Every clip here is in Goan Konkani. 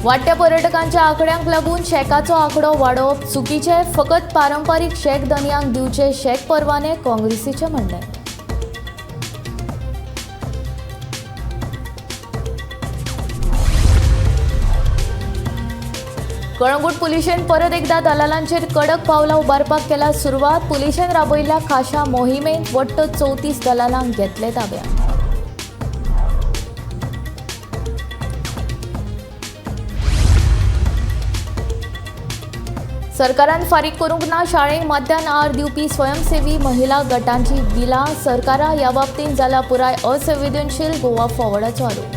वाडट्या पर्यटकांच्या आंकड्यांक लागून शॅकाचो आंकडो वाडोवप चुकीचें, फकत पारंपारीक शॅक धनयांक दिवचे शॅक परवाने, काँग्रेसीचें म्हणणें. कळंगूट पुलिशेन परत एकदा दलालांचेर कडक पावलां उबारपाक केला सुरवात. पुलिशेन राबयल्ल्या खाशा मोहिमेंत वट्ट 34 दलालांक घेतले ताब्यांत. सरकारान फारीक करूंक ना शाळेंक मध्यान आहार दिवपी स्वयंसेवी महिला गटांची बिलां. सरकारा ह्या बाबतींत जाला पुराय असंवेदनशील, गोवा फॉरवर्डाचो आरोप.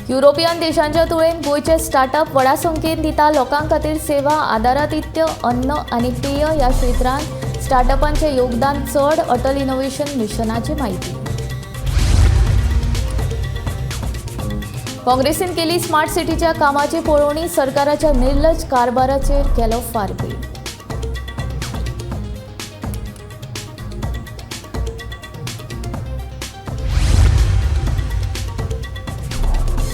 युरोपियन देशांच्या तुळेन गोंयचे स्टार्टअप व्हडा संख्येन दिता लोकां खातीर सेवा. आदारातिथ्य, अन्न आनी पेय ह्या क्षेत्रांत स्टार्टअपांचें योगदान चड, अटल इनोव्हेशन मिशनाची म्हायती. काँग्रेसीन केली स्मार्ट सिटीच्या कामाची पळोवणी. सरकाराच्या निर्लज कारभाराचेर केलो फारपेट.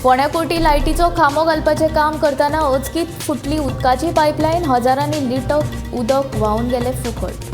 फोंड्या कुर्टी लायटीचो खांबो घालपाचें काम करतना अचकीत फुटली उदकाची पायपलायन. हजारांनी लिटर उदक व्हांवन गेलें फुकट.